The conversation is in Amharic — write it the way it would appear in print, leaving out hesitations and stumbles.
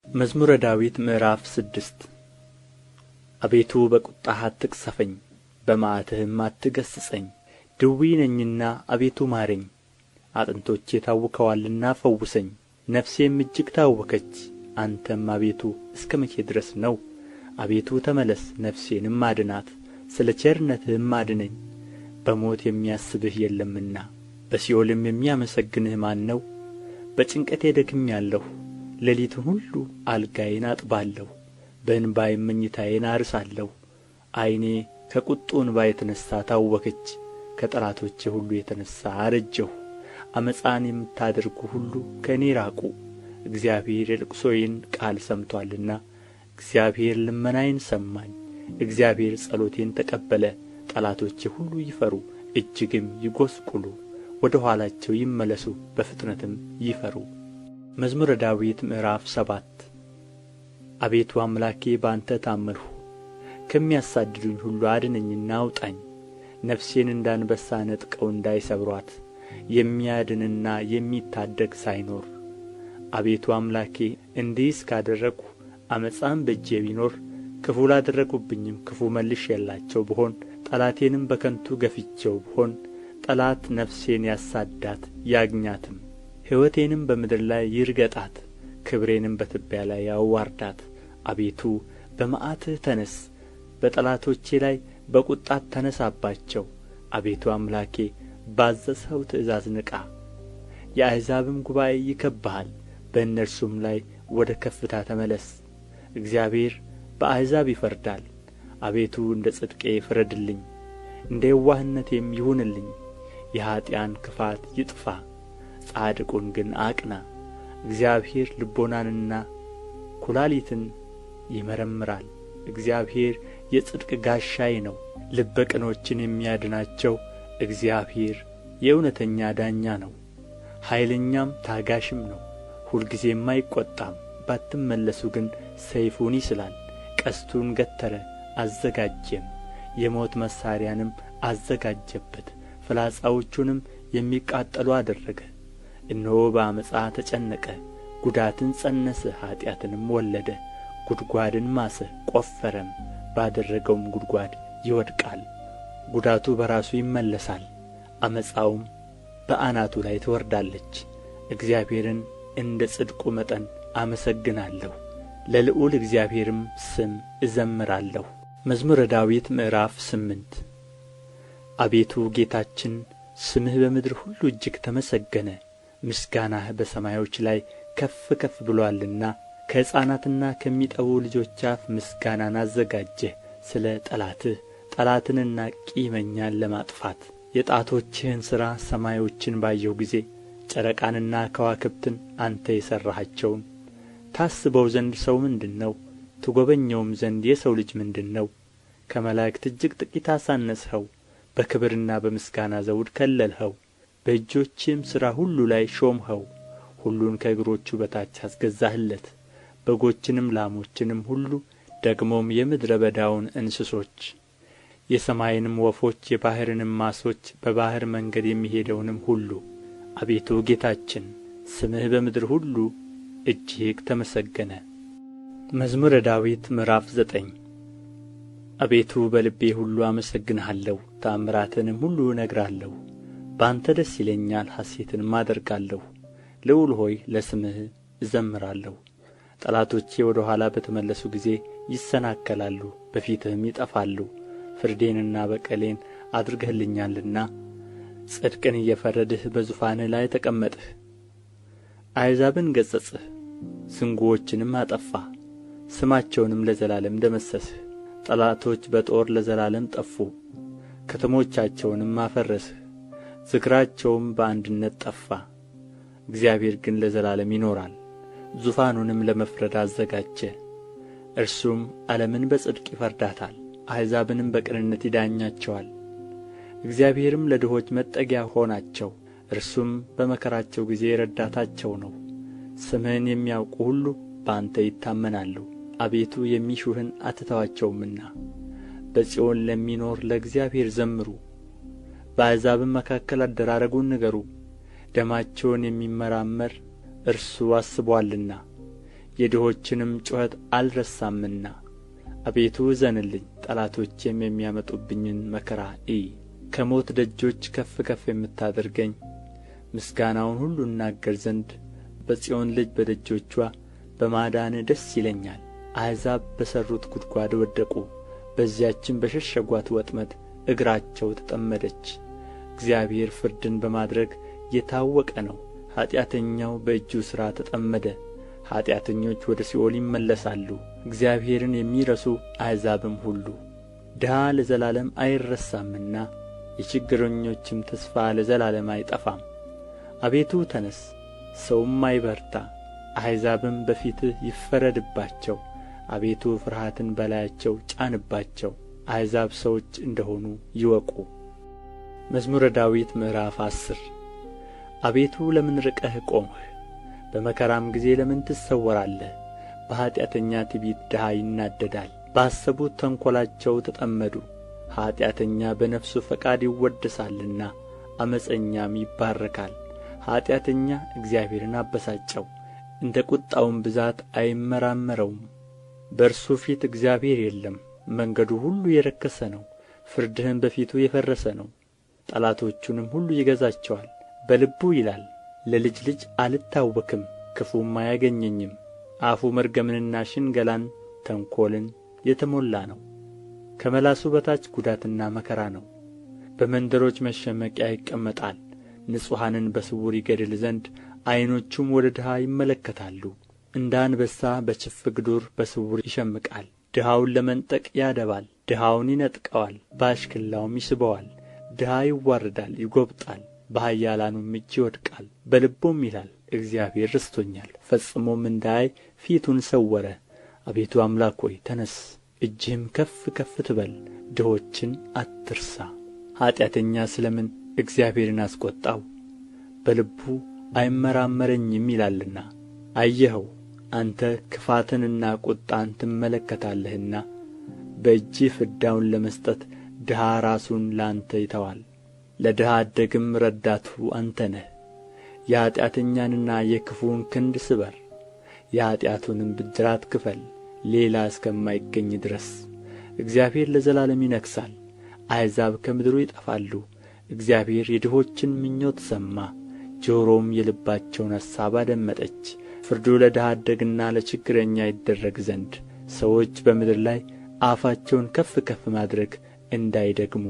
መዝሙረ ዳዊት ምዕራፍ 6። አቤቱ በቍጣህ አትቅሠፈኝ፣ በመዓትህም አትገሥጸኝ። ድውይ ነኝና አቤቱ ማረኝ፣ አጥንቶቼ ታውከዋልና ፈውሰኝ። ነፍሴም እጅግ ታወከች። አንተም አቤቱ እስከ መቼ ድረስ ነው? አቤቱ ተመለስ፣ ነፍሴንም አድናት፣ ስለ ቸርነትህም አድነኝ። በሞት የሚያስብህ የለምና በሲኦልም የሚያመሰግንህ ማን ነው? በጭንቀቴ ደክሜአለሁ፣ ሌሊቱን ሁሉ አልጋዬን አጥባለሁ፣ በእንባዬም መኝታዬን አርሳለሁ። ዓይኔ ከቍጡ እንባ የተነሣ ታወከች፣ ከጠላቶቼ ሁሉ የተነሣ አረጀሁ። ዓመፃን የምታደርጉ ሁሉ ከእኔ ራቁ፣ እግዚአብሔር የልቅሶዬን ቃል ሰምቶአልና። እግዚአብሔር ልመናዬን ሰማኝ፣ እግዚአብሔር ጸሎቴን ተቀበለ። ጠላቶቼ ሁሉ ይፈሩ እጅግም ይጐስቍሉ፣ ወደ ኋላቸው ይመለሱ በፍጥነትም ይፈሩ። መዝሙረ ዳዊት ምዕራፍ 7። አቤቱ አምላኬ በአንተ ታመንሁ፣ ከሚያሳድዱኝ ሁሉ አድነኝና አውጣኝ። ነፍሴን እንደ አንበሳ ነጥቀው እንዳይሰብሩአት የሚያድንና የሚታደግ ሳይኖር። አቤቱ አምላኬ እንዲህ እስካደረግሁ ዓመፃም በእጄ ቢኖር፣ ክፉ ላደረጉብኝም ክፉ መልሼላቸው ብሆን፣ ጠላቴንም በከንቱ ገፍቼው ብሆን፣ ጠላት ነፍሴን ያሳድዳት ያግኛትም፣ ሕይወቴንም በምድር ላይ ይርገጣት፣ ክብሬንም በትቢያ ላይ ያዋርዳት። አቤቱ በመዓትህ ተነሥ፣ በጠላቶቼ ላይ በቍጣ ተነሣባቸው። አቤቱ አምላኬ ባዘዝኸው ትእዛዝ ንቃ። የአሕዛብም ጉባኤ ይከብብሃል፣ በእነርሱም ላይ ወደ ከፍታ ተመለስ። እግዚአብሔር በአሕዛብ ይፈርዳል። አቤቱ እንደ ጽድቄ ፍረድልኝ፣ እንደ የዋህነቴም ይሁንልኝ። የኀጥኣን ክፋት ይጥፋ፣ ጻድቁን ግን አቅና። እግዚአብሔር ልቦናንና ኵላሊትን ይመረምራል። እግዚአብሔር የጽድቅ ጋሻዬ ነው። ልበ ቅኖችን የሚያድናቸው እግዚአብሔር የእውነተኛ ዳኛ ነው። ኃይለኛም ታጋሽም ነው፣ ሁልጊዜም አይቈጣም። ባትመለሱ ግን ሰይፉን ይስላል። ቀስቱን ገተረ አዘጋጀም፣ የሞት መሣሪያንም አዘጋጀበት፣ ፍላጻዎቹንም የሚቃጠሉ አደረገ። እነሆ በዓመፃ ተጨነቀ፣ ጉዳትን ፀነሰ፣ ኃጢአትንም ወለደ። ጕድጓድን ማሰ ቈፈረም፣ ባደረገውም ጕድጓድ ይወድቃል። ጉዳቱ በራሱ ይመለሳል፣ ዓመፃውም በአናቱ ላይ ትወርዳለች። እግዚአብሔርን እንደ ጽድቁ መጠን አመሰግናለሁ፣ ለልዑል እግዚአብሔርም ስም እዘምራለሁ። መዝሙረ ዳዊት ምዕራፍ 8። አቤቱ ጌታችን ስምህ በምድር ሁሉ እጅግ ተመሰገነ፣ ምስጋናህ በሰማዮች ላይ ከፍ ከፍ ብሎአልና። ከሕፃናትና ከሚጠቡ ልጆች አፍ ምስጋናን አዘጋጀህ፣ ስለ ጠላትህ ጠላትንና ቂመኛን ለማጥፋት። የጣቶችህን ሥራ ሰማዮችን ባየሁ ጊዜ፣ ጨረቃንና ከዋክብትን አንተ የሠራሃቸውን። ታስበው ዘንድ ሰው ምንድር ነው? ትጐበኘውም ዘንድ የሰው ልጅ ምንድር ነው? ከመላእክት እጅግ ጥቂት አሳነስኸው፣ በክብርና በምስጋና ዘውድ ከለልኸው። በእጆችህም ሥራ ሁሉ ላይ ሾምኸው፣ ሁሉን ከእግሮቹ በታች አስገዛህለት። በጎችንም ላሞችንም ሁሉ ደግሞም የምድረ በዳውን እንስሶች፣ የሰማይንም ወፎች፣ የባሕርንም ዓሦች፣ በባሕር መንገድ የሚሄደውንም ሁሉ። አቤቱ ጌታችን ስምህ በምድር ሁሉ እጅግ ተመሰገነ። መዝሙረ ዳዊት ምዕራፍ 9። አቤቱ በልቤ ሁሉ አመሰግንሃለሁ፣ ተአምራትህንም ሁሉ እነግራለሁ። በአንተ ደስ ይለኛል፣ ሐሤትንም አደርጋለሁ። ልዑል ሆይ ለስምህ እዘምራለሁ። ጠላቶቼ ወደ ኋላ በተመለሱ ጊዜ ይሰናከላሉ፣ በፊትህም ይጠፋሉ። ፍርዴንና በቀሌን አድርገህልኛልና ጽድቅን እየፈረድህ በዙፋንህ ላይ ተቀመጥህ። አሕዛብን ገሠጽህ፣ ዝንጉዎችንም አጠፋህ፣ ስማቸውንም ለዘላለም ደመሰስህ። ጠላቶች በጦር ለዘላለም ጠፉ፣ ከተሞቻቸውንም አፈረስህ፣ ዝክራቸውም በአንድነት ጠፋ። እግዚአብሔር ግን ለዘላለም ይኖራል፣ ዙፋኑንም ለመፍረድ አዘጋጀ። እርሱም ዓለምን በጽድቅ ይፈርዳታል፣ አሕዛብንም በቅንነት ይዳኛቸዋል። እግዚአብሔርም ለድሆች መጠጊያ ሆናቸው፣ እርሱም በመከራቸው ጊዜ ረዳታቸው ነው። ስምህን የሚያውቁ ሁሉ በአንተ ይታመናሉ፣ አቤቱ የሚሹህን አትተዋቸውምና። በጽዮን ለሚኖር ለእግዚአብሔር ዘምሩ፣ በአሕዛብም መካከል አደራረጉን ንገሩ። ደማቸውን የሚመራመር እርሱ አስቦአልና የድሆችንም ጩኸት አልረሳምና። አቤቱ እዘንልኝ፣ ጠላቶቼም የሚያመጡብኝን መከራ እይ። ከሞት ደጆች ከፍ ከፍ የምታደርገኝ ምስጋናውን ሁሉ እናገር ዘንድ በጽዮን ልጅ በደጆችዋ በማዳንህ ደስ ይለኛል። አሕዛብ በሠሩት ጕድጓድ ወደቁ፣ በዚያችም በሸሸጓት ወጥመድ እግራቸው ተጠመደች። እግዚአብሔር ፍርድን በማድረግ የታወቀ ነው፣ ኃጢአተኛው በእጁ ሥራ ተጠመደ። ኃጢአተኞች ወደ ሲኦል ይመለሳሉ፣ እግዚአብሔርን የሚረሱ አሕዛብም ሁሉ። ድሀ ለዘላለም አይረሳምና የችግረኞችም ተስፋ ለዘላለም አይጠፋም። አቤቱ ተነሥ፣ ሰውም አይበርታ፣ አሕዛብም በፊትህ ይፈረድባቸው። አቤቱ ፍርሃትን በላያቸው ጫንባቸው፣ አሕዛብ ሰዎች እንደ ሆኑ ይወቁ። መዝሙረ ዳዊት ምዕራፍ 10። አቤቱ ለምን ርቀህ ቆምህ? በመከራም ጊዜ ለምን ትሰወራለህ? በኃጢአተኛ ትዕቢት ድሀ ይናደዳል፣ ባሰቡት ተንኰላቸው ተጠመዱ። ኃጢአተኛ በነፍሱ ፈቃድ ይወደሳልና ዓመፀኛም ይባረካል። ኃጢአተኛ እግዚአብሔርን አበሳጨው፣ እንደ ቍጣውም ብዛት አይመራመረውም። በእርሱ ፊት እግዚአብሔር የለም። መንገዱ ሁሉ የረከሰ ነው፣ ፍርድህም በፊቱ የፈረሰ ነው። ጠላቶቹንም ሁሉ ይገዛቸዋል። በልቡ ይላል፣ ለልጅ ልጅ አልታወክም፣ ክፉም አያገኘኝም። አፉ መርገምንና ሽንገላን ተንኰልን የተሞላ ነው። ከመላሱ በታች ጉዳትና መከራ ነው። በመንደሮች መሸመቂያ ይቀመጣል። ንጹሐንን በስውር ይገድል ዘንድ ዓይኖቹም ወደ ድሀ ይመለከታሉ። እንደ አንበሳ በችፍግ ዱር በስውር ይሸምቃል። ድሀውን ለመንጠቅ ያደባል፣ ድሀውን ይነጥቀዋል፣ በአሽክላውም ይስበዋል። ድሀ ይዋረዳል ይጐብጣል፣ በኃያላኑም እጅ ይወድቃል። በልቡም ይላል፣ እግዚአብሔር ረስቶኛል፣ ፈጽሞም እንዳያይ ፊቱን ሰወረ። አቤቱ አምላክ ሆይ ተነሥ፣ እጅህም ከፍ ከፍ ትበል፣ ድሆችን አትርሳ። ኃጢአተኛ ስለ ምን እግዚአብሔርን አስቈጣው? በልቡ አይመራመረኝም ይላልና። አየኸው፣ አንተ ክፋትንና ቍጣን ትመለከታለህና፣ በእጅህ ፍዳውን ለመስጠት ድሀ ራሱን ለአንተ ይተዋል። ለድሀ አደግም ረዳቱ አንተ ነህ። የኃጢአተኛንና የክፉውን ክንድ ስበር፣ የኃጢአቱንም ብድራት ክፈል፣ ሌላ እስከማይገኝ ድረስ። እግዚአብሔር ለዘላለም ይነግሣል፣ አሕዛብ ከምድሩ ይጠፋሉ። እግዚአብሔር የድሆችን ምኞት ሰማ፣ ጆሮውም የልባቸውን አሳብ አደመጠች። ፍርዱ ለድሀ አደግና ለችግረኛ ይደረግ ዘንድ ሰዎች በምድር ላይ አፋቸውን ከፍ ከፍ ማድረግ እንዳይደግሙ።